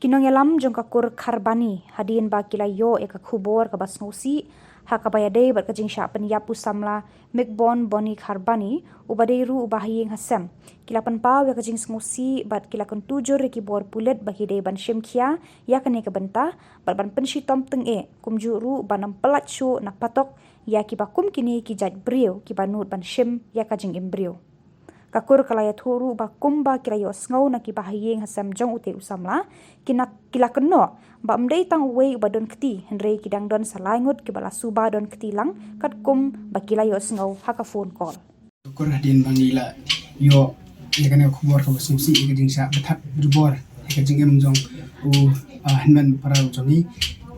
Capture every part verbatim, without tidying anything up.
Ki nongïalam jong ka kur Kharbani, hadien ba ki la ïoh ïa ka khubor kaba sngewsih ha kaba ïadei bad ka jingshah pynïap u samla Mikbon Boni Kharbani, uba dei ruh uba ha ïing ha sem, ki la pynpaw ïa ka jingsngewsih bad ki la kyntu jur ïa ki bor pulit ba ki dei ban shim khia ïa kane ka bynta bad ban pynshitom tyngeh, kumjuh ruh ban ym pyllait shuh na patok ïa kiba kum kine ki jait briew kiba nud ban shim ïa ka jingim briew. Ka kur ka la ïathuh ruh ba kumba ki la ïohsngew na kiba ha ïing ha sem jong ute u samla, ki na, ki la kynnoh ba ym dei tang uwei uba don kti, hynrei ki dang don sa lai ngut kiba la suba don kti lang, katkum ba ki la ïohsngew ha ka phone call. Ka kur, hadien ba ngi la ïoh ïa kane ka khubor kaba sngewsih ïa ka jingshah bthat jubor ïa ka jingim jong u, ah, hynmen para u jong ngi,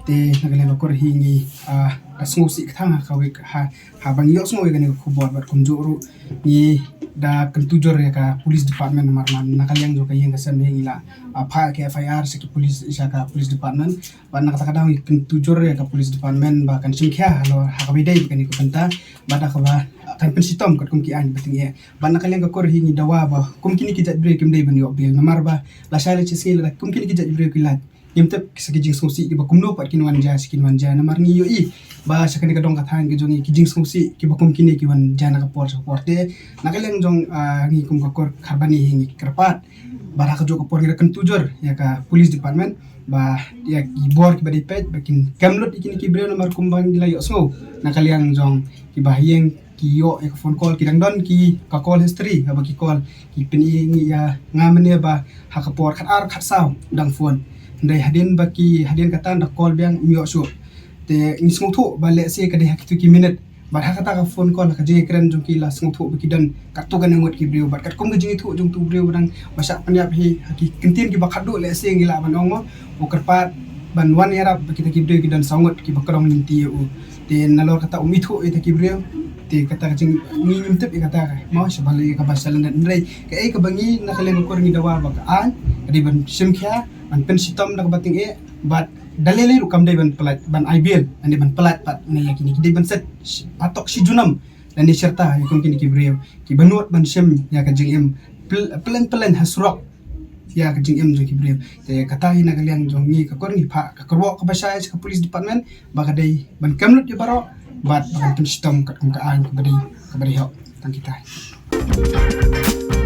te na ka liang ka kur hi ngi, ah, da sngewsih kthang ha kawei ka, ha, haba ngi ïohsngew ïa kane ka khubor, bad kumjuh ruh ngi da kyntu jur ïa ka police department, namar na ka liang jong ka ïing ka sem hi ngi la, ah, phah ïa ka F I R sha ki police, sha ka police department. Bad na kata ka daw ngi kyntu jur ïa ka police department ba kan shim khia halor ha kaba ïadei bad kane ka bynta, bad ha kaba, ah, kan pynshitom katkum ki aiñ ba tyngeh. Bad na ka liang ka kur hi ngi dawa ba kum kine ki jait briew kim dei ban ïoh bail, namar ba lashai lashisngi lada kum kine ki jait briew ki lait, ngim tip sa ki jingsngewsih kiba kumno pat kin wan jia, sa kin wan jia, namar ngi ïohi ba sha kane ka dong ka thaiñ ka jong ngi ki jingsngewsih kiba kum kine ki wan jia na ka por sha ka por. Te na ka liang jong, ah, ngi kum ka kur Kharbani hi ngi kyrpad ba ha kajuh ka por ngi da kyntu jur ïa ka police department ba ïa ki bor kiba dei peit ba kin kem lut ïa kine ki briew, namar kumba ngi la ïohsngew na ka liang jong kiba ha ïing, ki ïoh ïa ka phone call, ki dang don ki ka call history, haba ki call ki pyni ïa nga mynne ba ha ka por khatar khatsaw dang phone. Hynrei hadien ba ki, hadien kata da call biang, ym ïoh shuh. Te ngi sngewthuh ba lehse ka dei ha kitu ki minit. Bad ha kata ka phone call, ha ka jingïakren jong ki la sngewthuh ba ki don katto katne ngut ki briew, bad katkum ka jingïathuh jong utu u briew ba dang ba shah pynïap hi, ha ki kyntien kiba khatduh lehse ngi lah ban ong mo, u kyrpad ban wan ïarap ba kita ki briew ki don saw ngut kiba kordor lynti ïa u. Te nalor kata um ithuh ïa kita ki briew. Te kata ka jing, ngi ngim tip ïa kata ka mo, sha ba lei kaba sha lyndet, hynrei kaei kaba ngi na ka liang ka kur ngi dawa ba ka aiñ ka dei ban shim khia, ban pynshitom da kaba tyngeh, bad da lei lei ruh kam dei ban pyllait, ban ai bail, ban dei ban pyllait pat na ïa kine, ki dei ban set patok shi junom lane shi rta ïa kum kine ki briew kiba nud ban shim ïa ka jingim pyl-, pyllein pyllein ha surok ïa ka jingim jong ki briew. Te kata hi na ka liang jong ngi ka kur ngi phah ka kyrwoh kaba shai sha ka police department ba ka dei ban kem lut ïa baroh bad ba kan pynshitom katkum ka aiñ kaba dei, kaba dei hok. Tang kita hi.